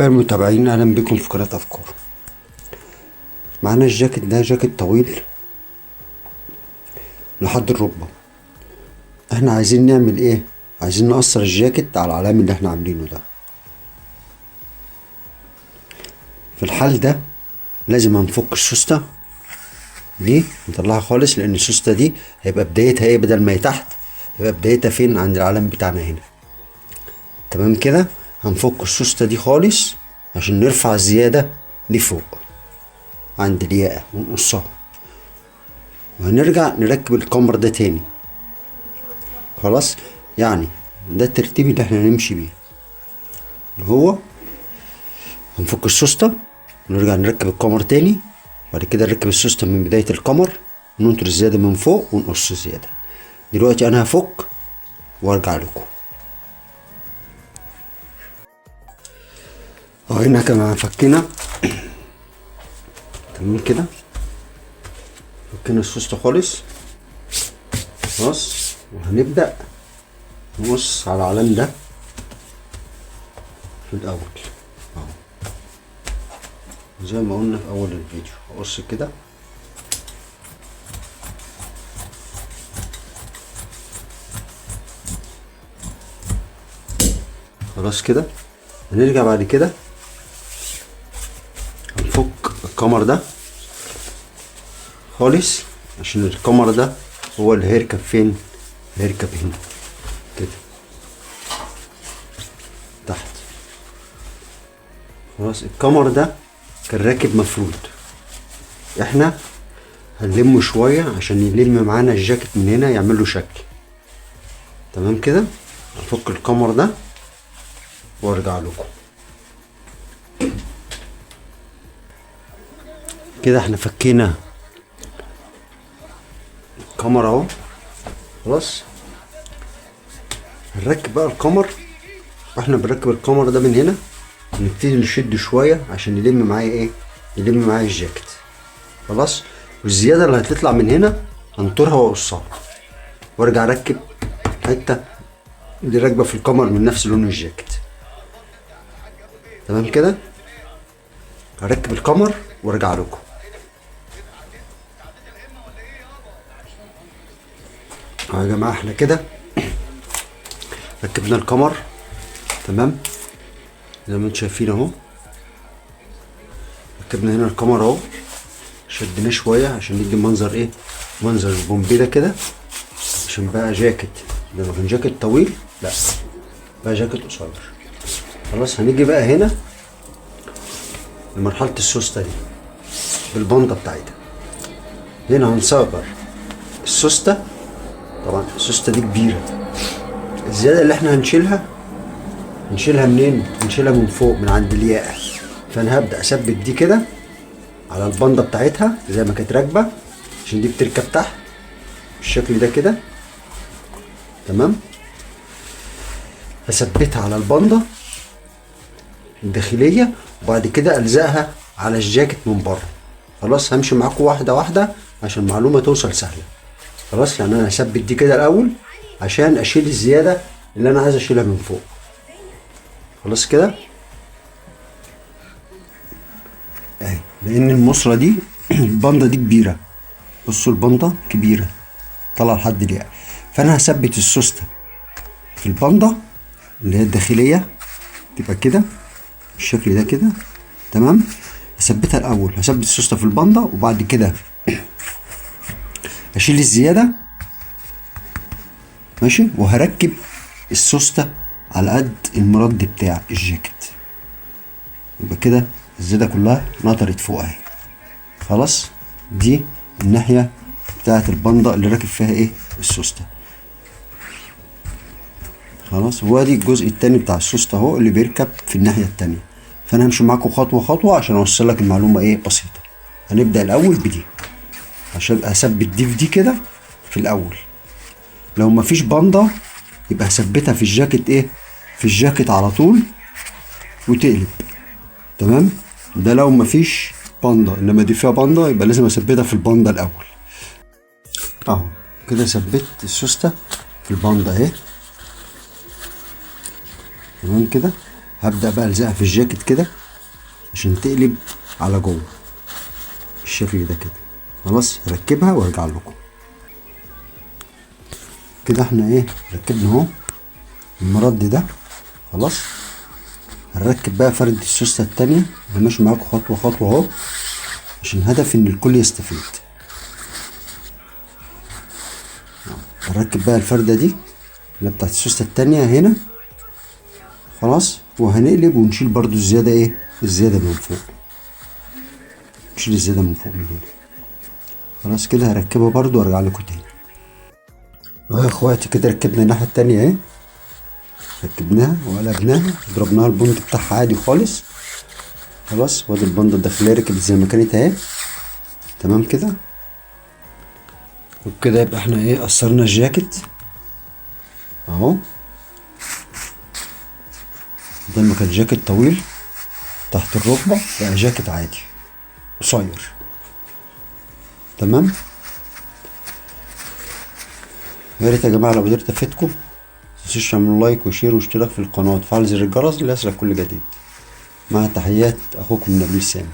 أعزائي المتابعين، أهلا بكم في قناة أفكار. معانا الجاكيت ده، جاكيت طويل لحد الركبة. احنا عايزين نعمل ايه؟ عايزين نقصر الجاكيت على العلام اللي احنا عاملينه ده. في الحال ده لازم هنفك السوستة دي، نطلعها خالص، لان السوستة دي هيبقى بدايتها ايه؟ بدل ما هي تحت هيبقى بدايتها فين؟ عند العلام بتاعنا هنا. تمام كده؟ هنفك السوستة دي خالص عشان نرفع الزيادة لفوق عند الياقة ونقصها، وهنرجع نركب الكمر ده تاني. خلاص، يعني ده الترتيب اللي احنا هنمشي بيه، اللي هو هنفك السوستة ونرجع نركب الكمر تاني، بعد كده نركب السوستة من بداية الكمر، ننطر الزيادة من فوق ونقص الزيادة. دلوقتي انا هفك وارجع لكم. اهو هنا كمان فكينا، تمام كده، فكينا السوستة خالص. خلاص، وهنبدأ نقص على العلام ده في الأول اهو، زي ما قلنا في أول الفيديو. هقص كده، خلاص كده. هنرجع بعد كده هنفك الكمر ده خالص، عشان الكمر ده هو اللي هيركب فين؟ هيركب هنا كده تحت. خلاص، الكمر ده كان راكب مفرود، احنا هنلمه شوية عشان يلم معانا الجاكيت من هنا، يعمل له شكل. تمام كده. هفك الكمر ده وارجع لكم. كده احنا فكينا الكمر اهو. خلاص، هنركب بقى الكمر. واحنا بنركب الكمر ده من هنا نبتدي نشد شوية عشان يلم معايا ايه؟ يلم معايا الجاكيت. خلاص، والزيادة اللي هتطلع من هنا هنطرها واقصها، وارجع اركب حتة اللي راكبة في الكمر من نفس لون الجاكيت. تمام كده. هركب الكمر وارجع لكم. اهو يا جماعة، احنا كده ركبنا الكمر. تمام، زي ما انتم شايفين اهو، ركبنا هنا الكمر اهو، شدناه شوية عشان ندي منظر ايه؟ منظر البومبي ده كده، عشان بقى جاكيت. ده ما كان جاكيت طويل، لا بقى جاكيت قصير. خلاص، هنيجي بقى هنا لمرحلة السوستة دي بالبنطة بتاعتها. هنا هنصغر السوستة. طبعا السوستة دي كبيرة، الزيادة اللي احنا هنشيلها هنشيلها منين؟ هنشيلها من فوق، من عند الياقة. فانا هبدأ اثبت دي كده على البنطة بتاعتها زي ما كانت راكبة، عشان دي بتركب تحت بالشكل ده كده. تمام، هثبتها على البنطة الداخلية، وبعد كده الزقها على الجاكيت من بره. خلاص، همشي معاكم واحدة واحدة عشان المعلومة توصل سهلة. خلاص، يعني انا هثبت دي كده الاول عشان اشيل الزيادة اللي انا عايز اشيلها من فوق. خلاص كده اهي، لان المصرة دي البنطة دي كبيرة. بصوا البنطة كبيرة طالعة لحد الياقة، فانا هثبت السوستة في البنطة اللي هي الداخلية، تبقى كده بالشكل ده كده. تمام، هثبتها الاول، هثبت السوستة في البنطة، وبعد كده اشيل الزيادة. ماشي، وهركب السوستة على قد المرد بتاع الجاكيت، يبقى كده الزيادة كلها نطرت فوق اهي. خلاص، دي الناحية بتاعة البنطة اللي راكب فيها ايه؟ السوستة. خلاص، وادي الجزء التاني بتاع السوستة اهو اللي بيركب في الناحية التانية. فانا همشي معاكم خطوة خطوة عشان اوصل لك المعلومة ايه؟ بسيطة. هنبدأ الاول بدي، عشان اثبت دي في دي كده في الاول. لو مفيش بنطة يبقى هثبتها في الجاكيت ايه؟ في الجاكيت على طول وتقلب. تمام، ده لو مفيش بنطة، انما دي فيها بنطة يبقى لازم اثبتها في البنطة الاول. اهو كده ثبت السوستة في البنطة اهي. تمام كده. هبدأ بقى الزقها في الجاكيت كده عشان تقلب على جوه بالشكل ده كده. خلاص هركبها وارجع لكم. كده احنا ايه ركبنا اهو المرد ده. خلاص هنركب بقى فرد السوستة التانية. انا ماشي معاكم خطوة خطوة اهو عشان هدف ان الكل يستفيد. هنركب بقى الفردة دي اللي بتاعت السوستة التانية هنا. خلاص وهنقلب ونشيل برضو الزيادة ايه، الزيادة من فوق، نشيل الزيادة من فوق من هنا. خلاص كده هركبها برضو وارجع لكم تاني. اهو يا اخواتي كده ركبنا الناحية التانية اهي، ركبناها وقلبناها ضربناها البند بتاعها عادي خالص. خلاص وادي البند الداخلية ركبت زي ما كانت اهي. تمام كده. وبكده يبقى احنا ايه قصرنا الجاكيت اهو. بدل ما كان جاكيت طويل تحت الركبة بقى جاكيت عادي قصير. تمام. يا ريت يا جماعة لو قدرت افيدكم متنسوش تعملوا like و share واشتراك في القناة وتفعل زر الجرس ليصلك كل جديد. مع تحيات اخوكم نبيل سامي.